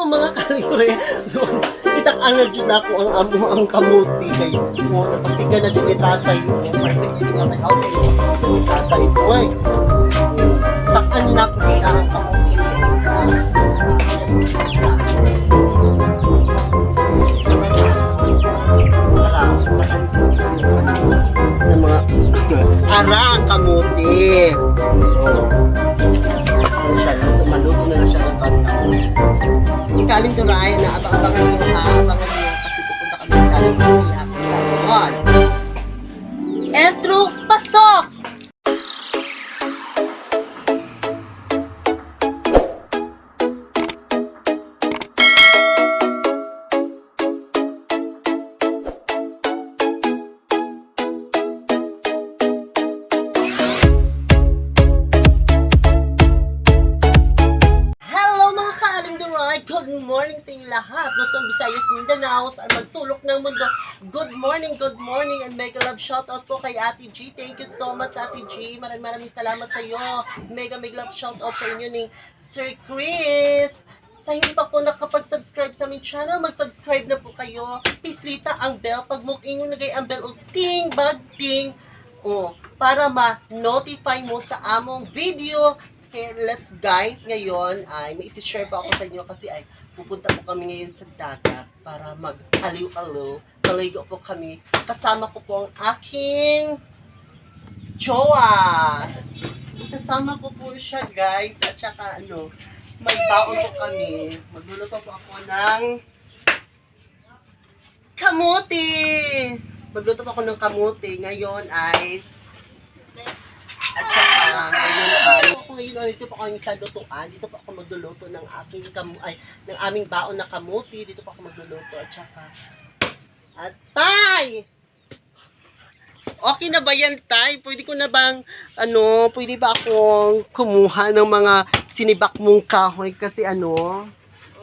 Hello, mga kalikuray. So, itak-an na dyan ako ang amo ang kamuti kay oh, napasiga na dyan ni tatay. Oh, perfect yun nga may house ni tatay ko ay. Takan na ko siya ang kamuti. Tara, takan ko sa mga ara ang kamuti. Oh. Ano siya, luto, maluto na lang siya ng kanta. Yung kaling turay na abang-abangan nyo ha, abangan nyo kasi pupunta kami sa kaling turay ako sa. Entro, pasok! Hello, mga kaaling duray! Good morning sa inyo lahat! Luzon, Visayas, Mindanao, saan man sulok ng mundo. Good morning, and mega love shoutout po kay Ate G. Thank you so much, Ate G. Maraming maraming salamat sa iyo. Mega mega love shoutout sa inyo ni Sir Chris. Sa hindi pa po nakapag-subscribe sa aming channel, mag-subscribe na po kayo. Pislita ang bell. Pag mukingon na ang bell, o ting, bag, ting. Oh, para ma-notify mo sa among video. Kaya let's guys, ngayon ay may isi-share pa ako sa inyo kasi ay pupunta po kami ngayon sa dagat para mag-aliw-aliw. Maligo po kami. Kasama ko po ang aking jowa. Isasama ko po siya, guys, at saka ano, may baon po kami. Magluluto po ako ng kamuti. Magluto po ako ng kamuti. Ngayon ay at saka, ngayon ay, ako ngayon ay, dito po ako sa lutuan. Dito po ako magluluto ng aking kamu ay, ng aming baon na kamuti. Dito po ako magluluto at saka, at tay! Okay na ba yan, tay? Pwede ko na bang, ano, pwede ba akong kumuha ng mga sinibak mong kahoy kasi ano,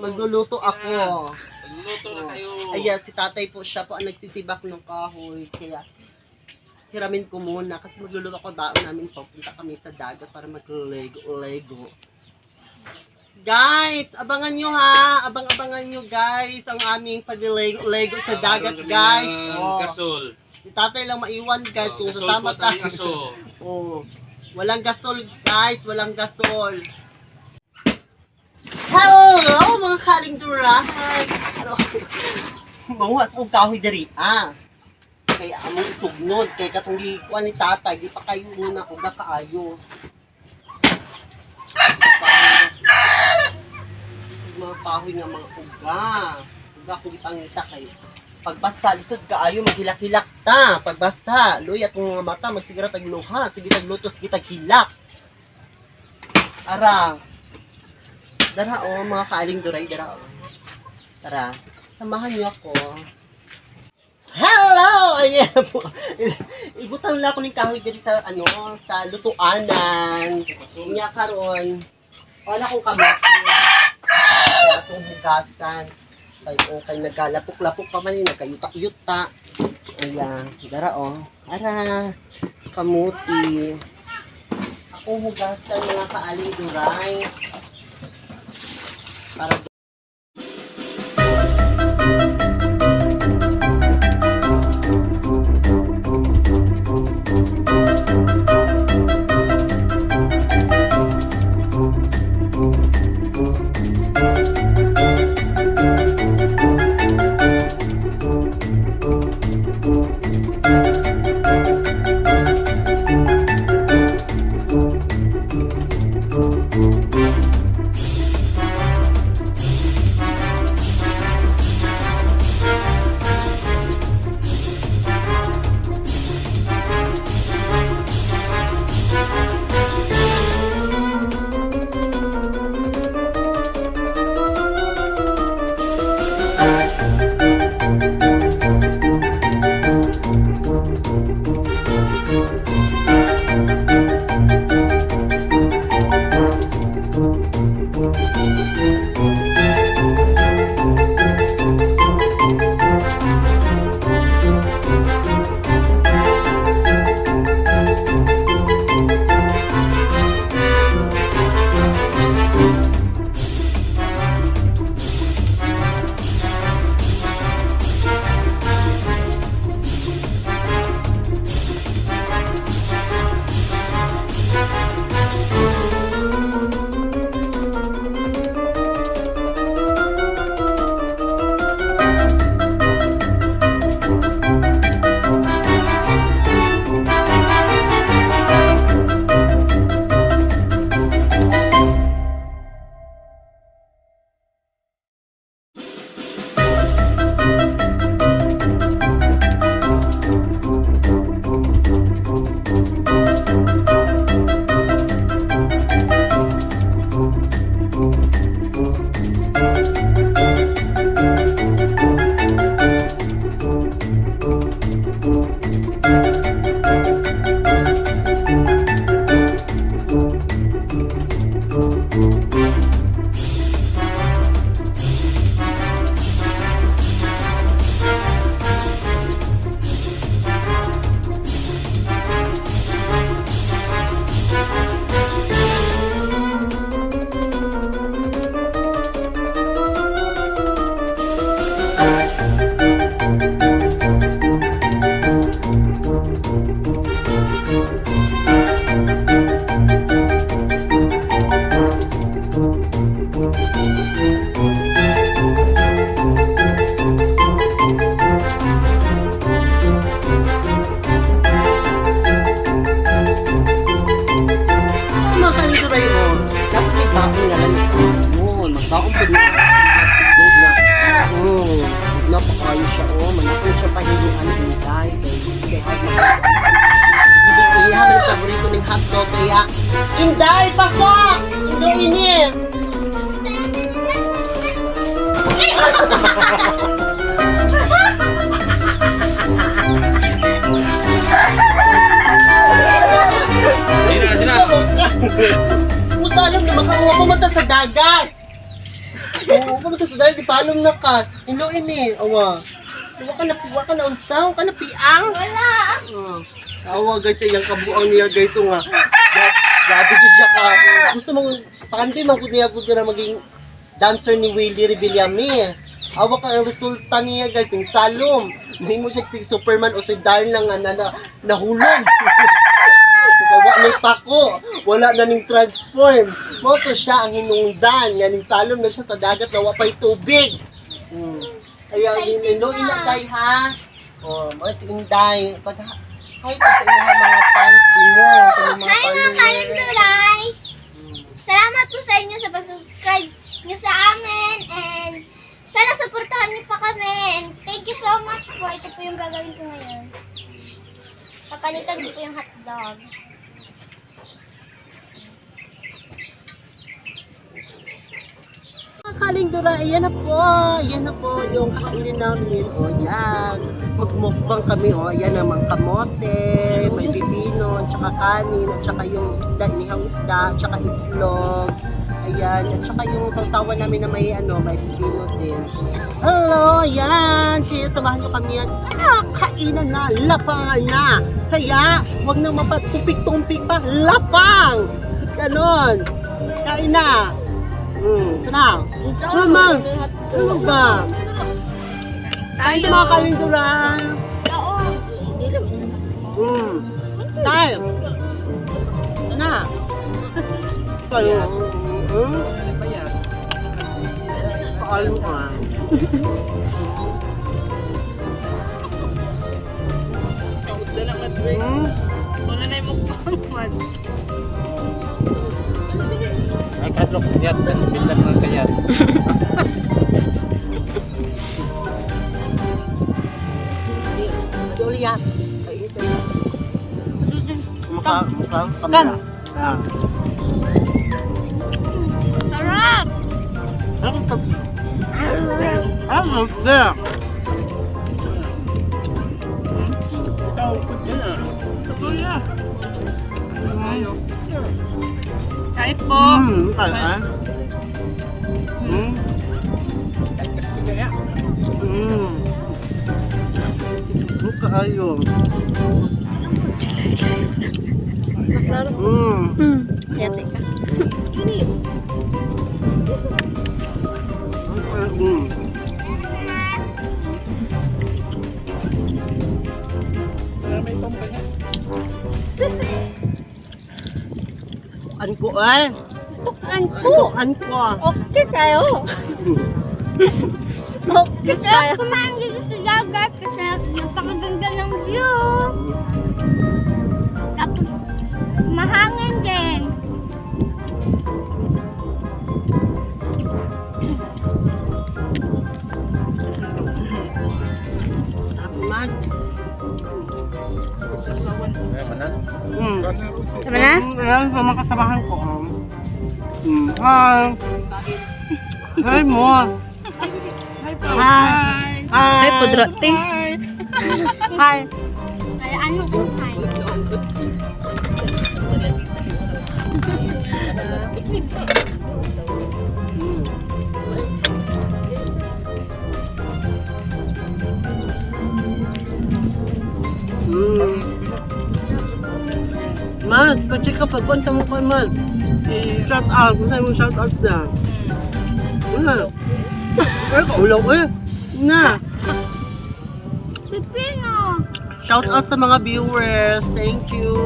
magluluto ako. Magluto na kayo. Ayan, si tatay po, siya po ang nagsisibak ng kahoy. Kaya, hiramin ko muna kasi magluluto ako baon namin. Papunta kami sa dagat para maglego-lego. Guys, abangan nyo ha. Abang-abangan nyo, guys, ang aming paglego-lego sa dagat, Meron kami guys. ng Oh. Gasol. Si tatay lang maiwan, guys, Oh, kung gasol sasama po tayong tayo. aso. Oh. Walang gasol, guys. Walang gasol. Hello, mga kaling durahan! Ano? Manguha sa kong kahoy diri, ah. Kaya among isugnod, kay katong gikuan ni tatay, di pa kayo muna kung kaayo. Mga kahoy nga mga uga. Uga kung ipangita kayo. Pagbasa, lisod kaayo, maghilak-hilak ta. Pagbasa, luy atong mga mata, magsigira tag luha, sige tag luto, sige tag hilak. Ara. Dara oh, mga kaaling duray, dara oh. Tara, samahan niyo ako. Hello! Ayan po. Ibutang lang ako ng kahoy diri sa ano, sa lutuanan. Gasol. Unya karon, wala akong kamote. Kaya atong hugasan. Kay okay nagkalapok-lapok pa man yun, nagkayuta-yuta. Ayan, dara oh. Ara, kamuti. Akong hugasan, mga kaaling duray. Para Oh, mga kalinduray, oh. Dapat may baon nga lang sa yun. Magbaon po niya. Na. Oh, napakayo siya, oh. Manapin siya pahiluan hintay. Kay kay Hindi iha man paborito ning hotdog kaya Inday, pasok! Indo ini. Sina, sina. Musalom na makakuha pumunta sa dagat. Oo, pumunta sa dagat, salom na ka. Indo ini, awa. Wa ka na unsa, wa ka na piang. Wala. Oh. Awa guys, sa iyang kabuang niya guys, so nga. Grabe jud siya ka. Gusto mong pakantoy man gud niya gud na maging dancer ni Willie Revillame. Awa ka ang resulta niya guys, ning salom. Nahimo siya si Superman o si Darna nga na nahulog. Wala may pako, wala na ning transform. Mao to siya ang hinungdan nga ning salom na siya sa dagat na wa pay tubig. Kaya ino ina tay ha. Oh, mga si Inday, pag hi po sa inyong mga fans ninyo, sa inyong mga Hi, mga followers. kalinduray! Salamat po sa inyo sa pag-subscribe niyo sa amin and sana suportahan niyo pa kami and thank you so much po. Ito po yung gagawin ko ngayon. Papalitan ko po yung hotdog. Mga kalindura, ayan na po. Ayan na po yung kakainin namin. O, yan. Magmukbang kami. O, ayan ang mga kamote, may pipino, at saka kanin, at saka yung isda, inihang isda, at saka itlog. Ayan, at saka yung sausawan namin na may, ano, may pipino din. Hello, ayan. Kaya samahan nyo kami at kainan na, lapangan na. Kaya, wag nang mapatumpik-tumpik pa, lapang! Ganon. Kain na. Ito na. Mama, ano ba? Kain mga kalinduran. Tayo. Ito na. Tayo. Paano ka? Ay, kadlok yat, bilang ng kayat. Julia. Mukha, mukha, kamera. Ah. Sarap! Ano pa? Ano ba? Kahit po. Kaya. Kaayo. Yate ka. An ko ay. Tukan ko. An ko. Okay kayo. Okay Sarap kayo. kumain dito sa dagat kasi napakaganda ng view. Tapos mahangin din. Sarap man. Ay, manan. Tama na? Ayan, sa mga kasamahan ko. Hi. Hi mo. Hi. Hi. Ay, pudrate. Hi. Ay, ano kung hi? Mas, pa-check ka pag kwenta mo kay Mas. I-shout out. Gusto mo shout out na. Na. Ay, kaulaw eh. Na. Pipino! Shout out sa mga viewers. Thank you.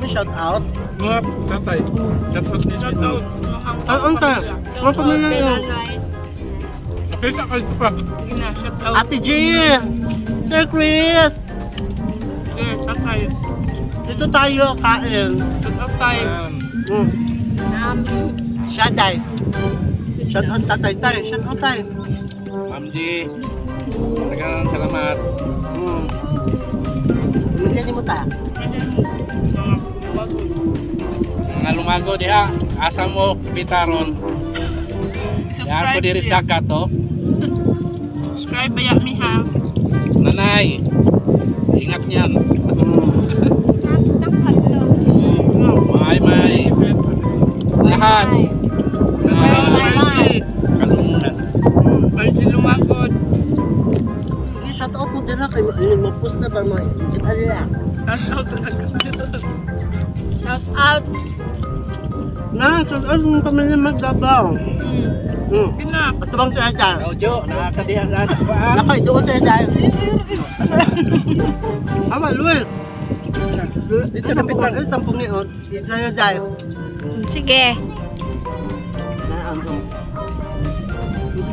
May shout out? Mga tatay. Shout out. Shout out. Ay, ang tayo. Mga pamilya yun. Kita kayo pa. Sige na, shout out. Ate G! Sir Chris! Sige, tatay. Dito tayo kain. Shout out tayo. Shout out. Shout out tatay tayo. Shout out tayo. Ma'am G, talagang salamat. Bigyan mo tayo. Mga bago. Mga lumago diha, asa mo pitaron. Yan ko I-subscribe diri siya. sa dagat oh. Subscribe ba mi ha? Nanay, ingat niyan. Bye bye. Lahat. Bye. Kalumunan. Bye. Lumagod. Sige, shout out mo din ha. Kay mapost na ba mo? Kita nila. Shout out talaga. Shout out. Na, shout out ng pamilya Magdabaw. Sige na. Patubang sila dyan. Ojo, nakakadiha lahat sa paa. Nakay, doon sila dyan. Ama, Luis. Dito na pitang. Sampung niot. Dito sila dyan. Sige. Na, ano.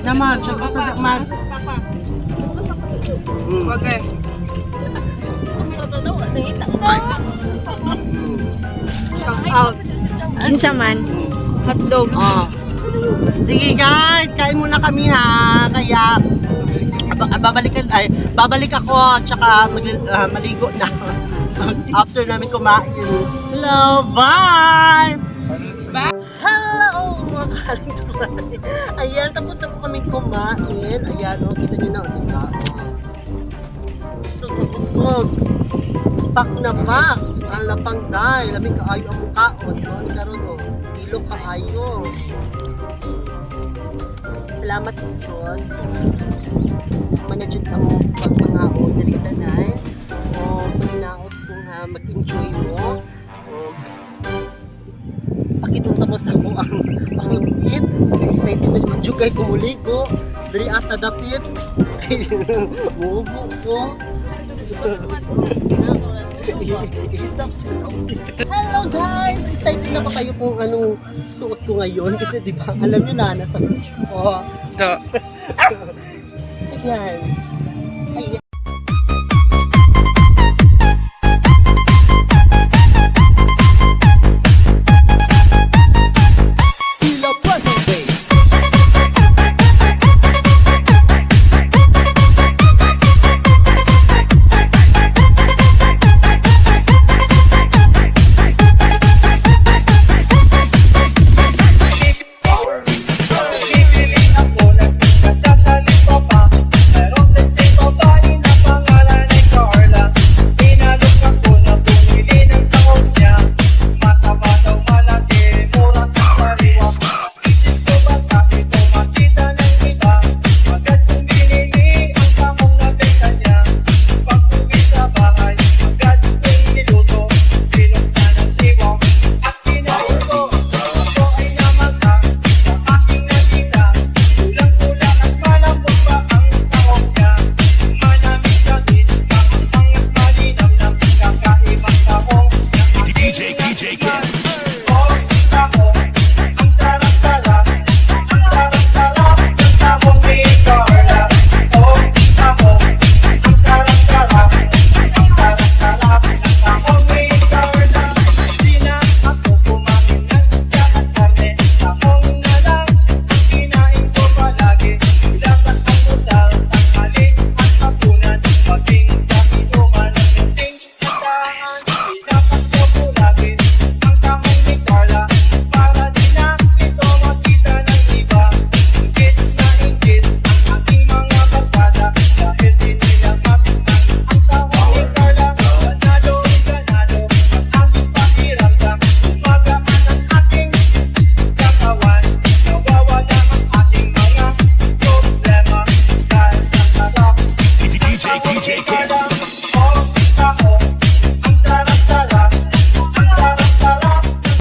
Naman, shout out sa man. Papa. Mm. Wag eh. Shout out. Unsa man? Hotdog. Oh. Sige guys, kain muna kami ha. Kaya babalikan ay babalik ako tsaka maligo na after namin kumain. Hello, bye. Bye. Hello mga kalinturay. Ayan, tapos na po kami kumain. Ayan, oh, kita niyo na, oh, diba? Oh. Busog na busog. Pak na pak. Ang lapang day. Lamig kaayo ang mukaon. No? Ni karon oh. Kilo kaayo. Salamat Diyos. Manajud ang pagpangaon diri tanay. O paninaot ko nga mag-enjoy mo. O pakitunta mo sa ako ang outfit. Excited na naman jud kay kumuligo. Diri ata dapit. Muubo ko. I-stop sa. Hello guys! Excited na ba kayo kung anong suot ko ngayon? Kasi di ba, alam nyo na, nasa beach ko. Ito. Ayan. Ayan. Bibili ako ng siya ni Papa. Merong sexy babae na pangalan ay Carla. Inalok ako na bumili ng tahong niya. Mataba daw malaki, mura at sariwa. Isip ko baka ito makita ng iba. Agad kong binili ang tahong nabenta niya. Pag-uwi sa bahay, agad kong niluto. Binuksan ang tiwang at kinain ko. Ako ay namangha sa aking nakita. Kulang-kulang at malambot pa ang tahong niya. Manamis-amis, maanghang at malinamnam. Kakaibang tahong na aking DJ, DJ.